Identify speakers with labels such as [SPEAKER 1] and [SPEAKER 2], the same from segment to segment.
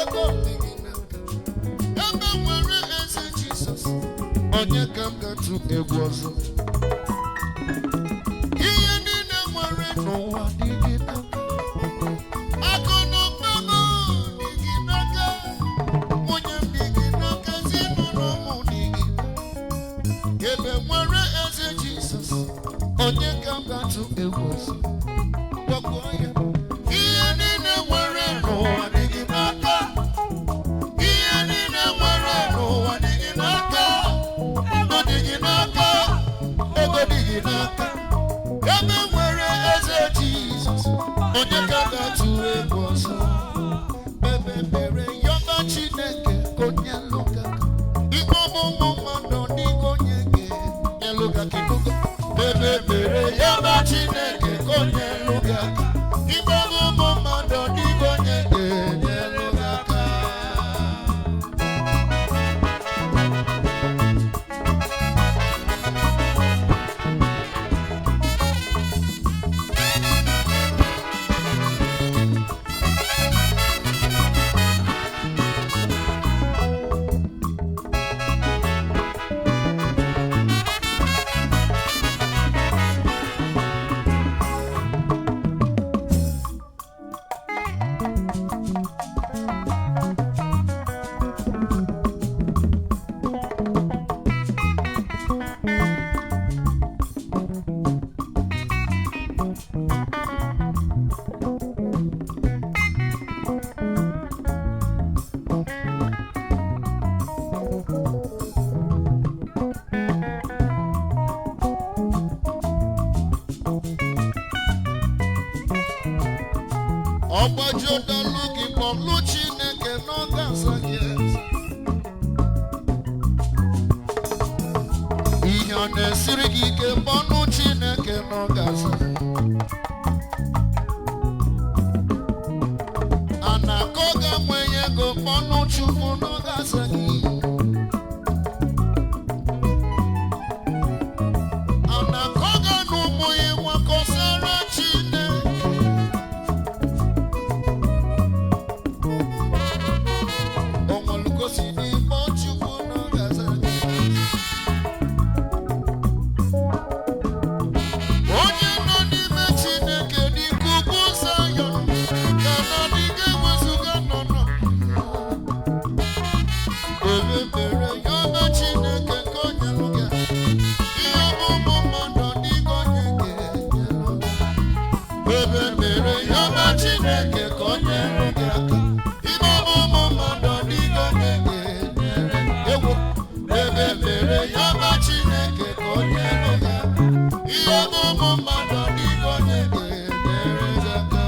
[SPEAKER 1] Ego m dị gị n'aka. Ebe m nwere eze Jizọs, onye ka m ga-atụ egwu ọzọ? Ihe niile nwere n'ụwa dị gị n'aka. Akụ na ụba m dị gị n'aka. Nwunye m dị gị n'aka, ezinụlọ m dị gị n'aka. Ebe nwere eze Jizọs, onye ka m ga-atụ egwu ọzọ? Gwagbuo ya. Ihe niile nwere n'ụwa dị gị n'aka. Ihe niile nwere n'ụwa dị gị n'aka. Ego dị gị n'aka. Ego dị gị n'aka. Ebe nwere eze Jizọs, onye ka m ga-atụ egwu ọzọ? Kpebe ekpere yọba Chineke ka o nyelụ gị aka. Ikpe ọmụmụ mmadụ dịka onye ga-enyelụ gị aka ịnụgo. Kpebe ekpere yọba Chineke ka o nyelụ gị aka. Ikpe ọmụmụ mmadụ dịka onye ga-enyelụ gị aka. Ọgbaji ụdalụ gị kpọlụ Chineke n'oge aza gị eze. Ihe ọ na-esiri gị ike kpọnụ Chineke n'oge aza. A na-akọ gị enweghị ego kpọnụ Chukwu n'oge aza gị. A na-akọ gị na ụmụ ya nwakọsara Chineke. Onwelugosi n'ime Chukwu n'oge aza gị. Onye nọ n'ime Chineke dịka ugwu Zayọn, ka na adịghị ewezuga nọ. Kpere ekpere yọba Chineke ka o nyelụ gị aka. Ihe ọmụmụ mmadụ adịghị onye ga-enyelụ gị aka. Kpere ekpere yọba Chineke ka o nyelụ gị aka. Ihe ọmụmụ mmadụ adịghị onye ga-enyere ewo. Kpere ekpere yọba Chineke ka o nyelụ gị aka. Ihe ọmụmụ mmadụ adịghị onye ga-enyere gị aka.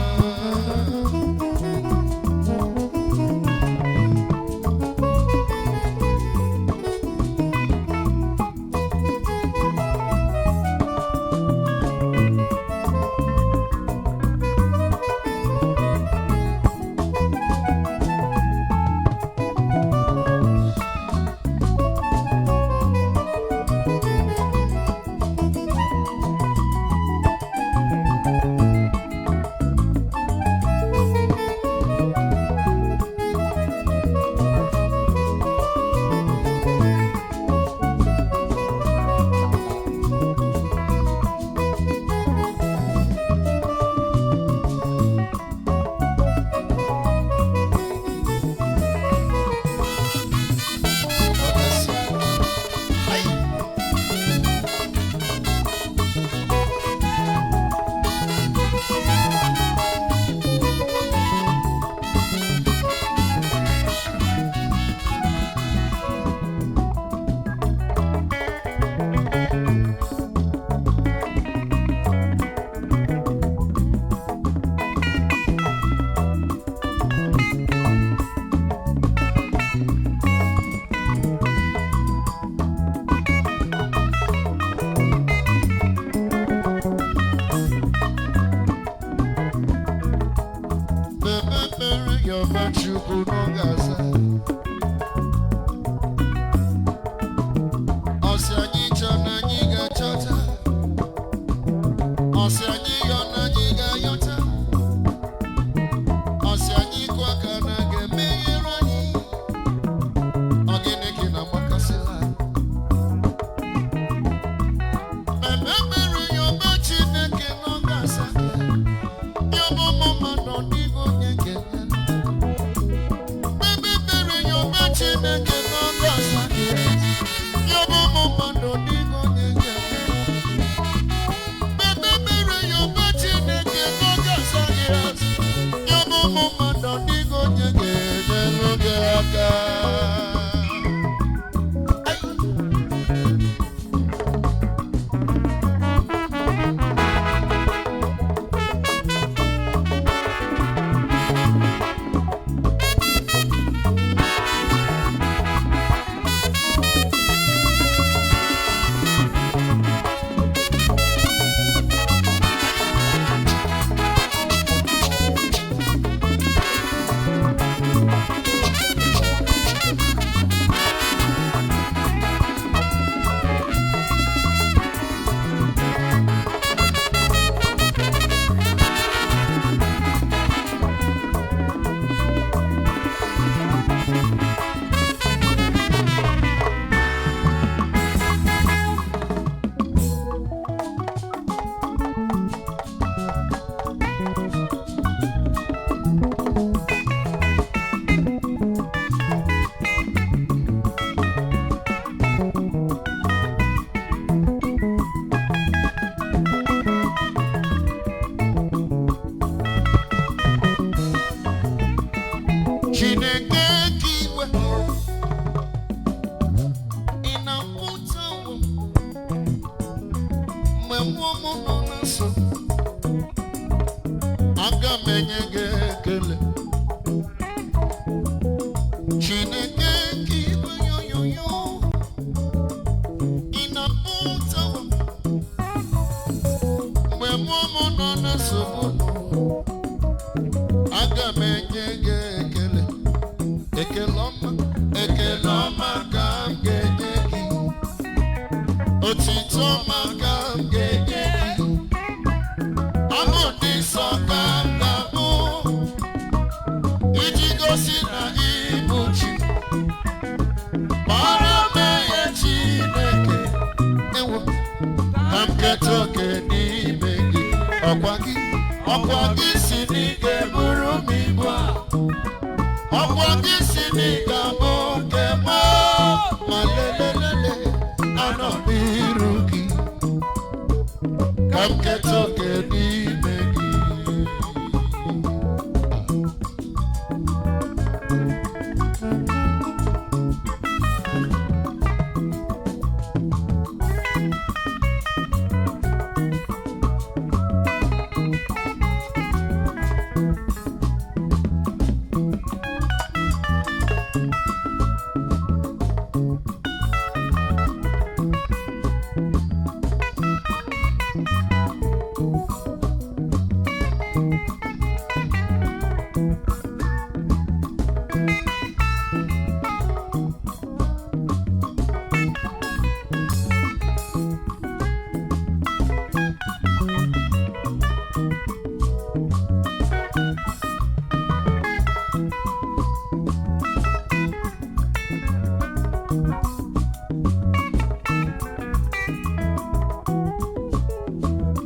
[SPEAKER 1] Kpebe ekpere yọba Chukwu n'oge aza. Ọ sị anyị chọọ na anyị ga-achọta. Ọ sị anyị yọọ na anyị ga-ayọta. Ọ sị anyị kụọ aka na ga-eme. Chineke ka igwe, ị na-apụta ụwa mgbe mmụọ m nọ na nsogbu, aga m enye gị ekele. Chineke ka igwe, yoyoyo, ị na-apụta ụwa mgbe mmụọ m nọ na nsogbu, aga m enye gị ekele. Ekele ọma, ekele ọma ka m ga-enye gị, otito ọma ka m ga-enye gị, abụ dị nsọ ka m ga-abụ iji gosi na ịbụ chi. Mara m ihe Chineke ewo, ka m keta oke n'ime gị. Ọkwa gị, ọkwa gị si n'ike bụrụ m ibu a, ọkwa gị si n'ike bụ nke m, ma lelelele anọ n'iru gị ka m keta oke n'ime gị.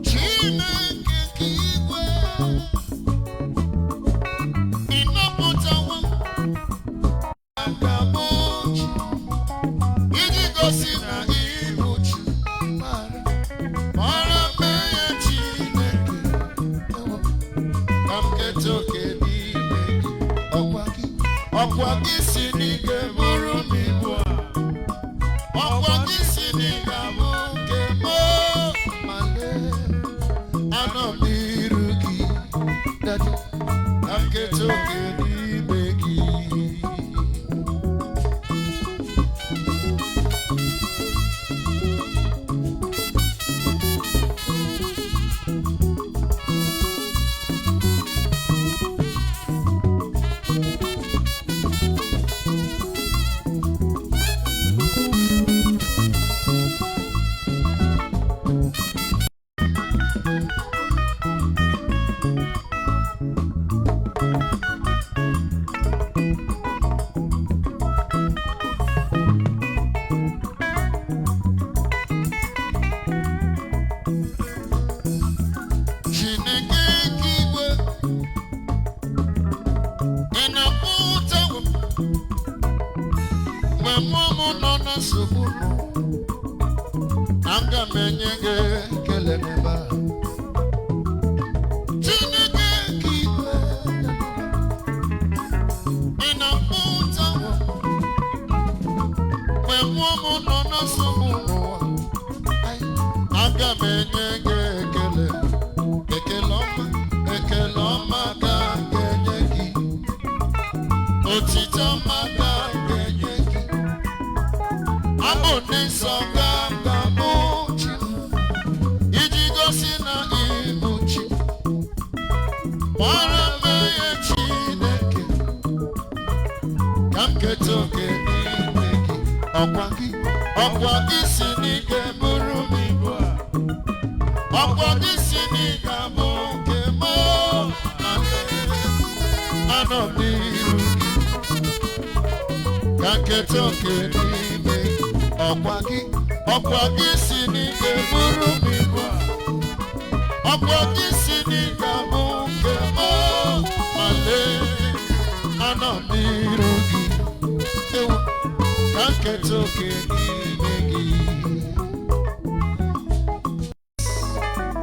[SPEAKER 1] Chineke ka igwe, ị napụtawo aka m chi iji gosi na ịbụ chi. Mara mmehie Chineke ewo, ka m keta oke n'ime gị. Ọkwa gị, ọkwa gị si n'ike bụrụ m ibu a, ọkwa gị si n'ike bụ nke m, ma lee anọ m n'iru gị, Daddy, ka m keta oke n'ime gị. Chineke ka igwe, ị na-apụta mgbe mmụọ m nọ na nsogbu, aga m enye gị ekele n'ebe a. Chineke ka igwe, ị na-apụta mgbe mmụọ m nọ na nsogbu n'ụwa, aga m enye gị ekele. Ekele ọma, ekele ọma ka m ga-enye gị, otito ọma ka m ga-enye gị, abụ ndị nsọ ka m ga-abụ chi iji gosi na ịbụ chi. Mara mmehie Chineke, ka m keta oke n'ime gị. Ọkwa gị, ọkwa gị si n'ike bụrụ m ibu a, ọkwa gị si n'ike bụ nke m, ma lee anọ m n'iru gị ka nketa oke n'ime gị. Ọkwa gị, ọkwa gị si n'ike bụrụ m ibu a, ọkwa gị si n'ike bụ nke m, ma lee anọ m n'iru gị, ewo, ka nketa oke n'ime gị.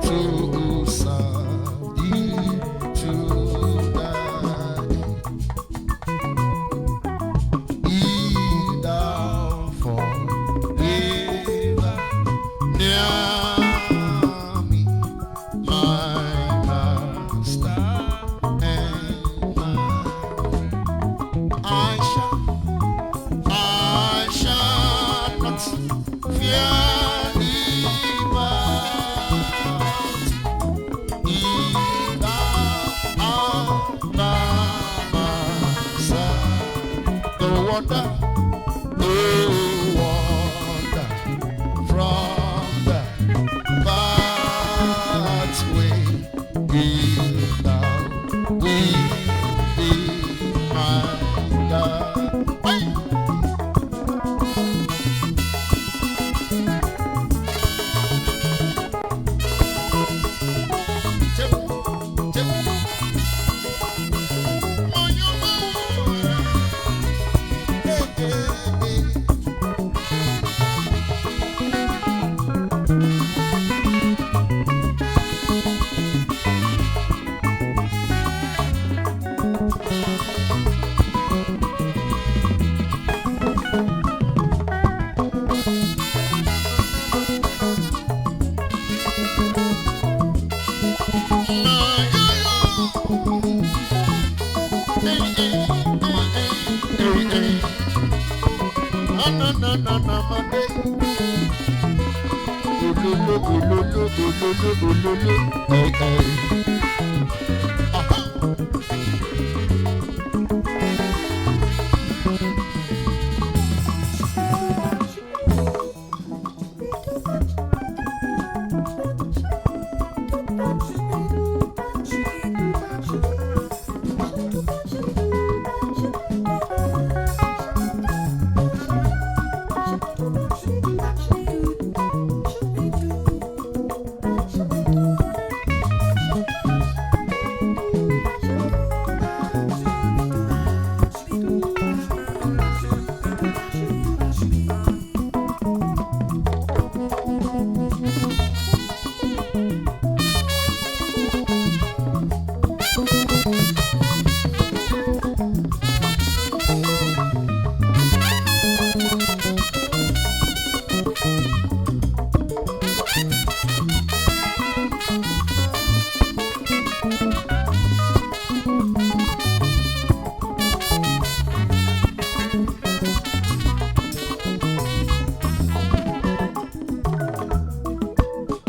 [SPEAKER 1] To serve thee, to die. Wonder, oh wonder, from the pathway, if thou wilt be my guide. Hey! Chep, chep. Hey, hey, hey.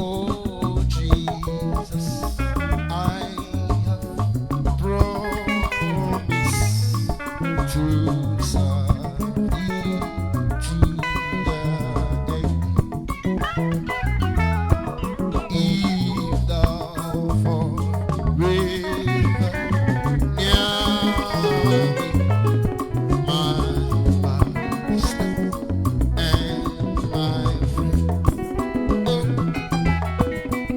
[SPEAKER 1] Oh Jesus, I have promised to serve thee to the end. If thou forever near me, my master and my friend. Oh,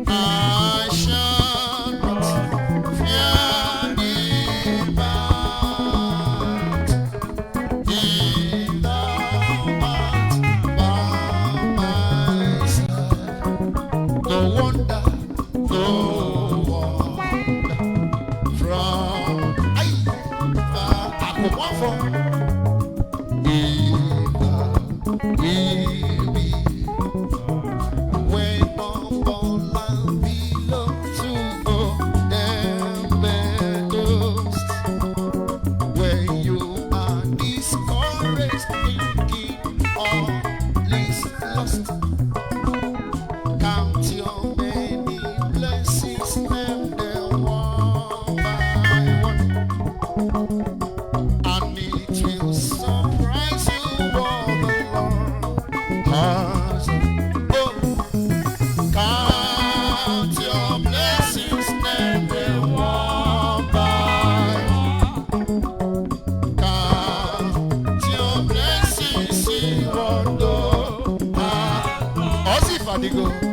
[SPEAKER 1] I shall not fear depart. If thou art by my side, no wonder, no wonder from I, I If thou wilt be when upon land below to them meadows, where you are discouraged, thinking all is lost. Count your many blessings, name them one by one, and it will surprise you what the Lord has done. Oh, count your blessings, name them one by one. Count your blessings, see what the Lord has. Fadigo.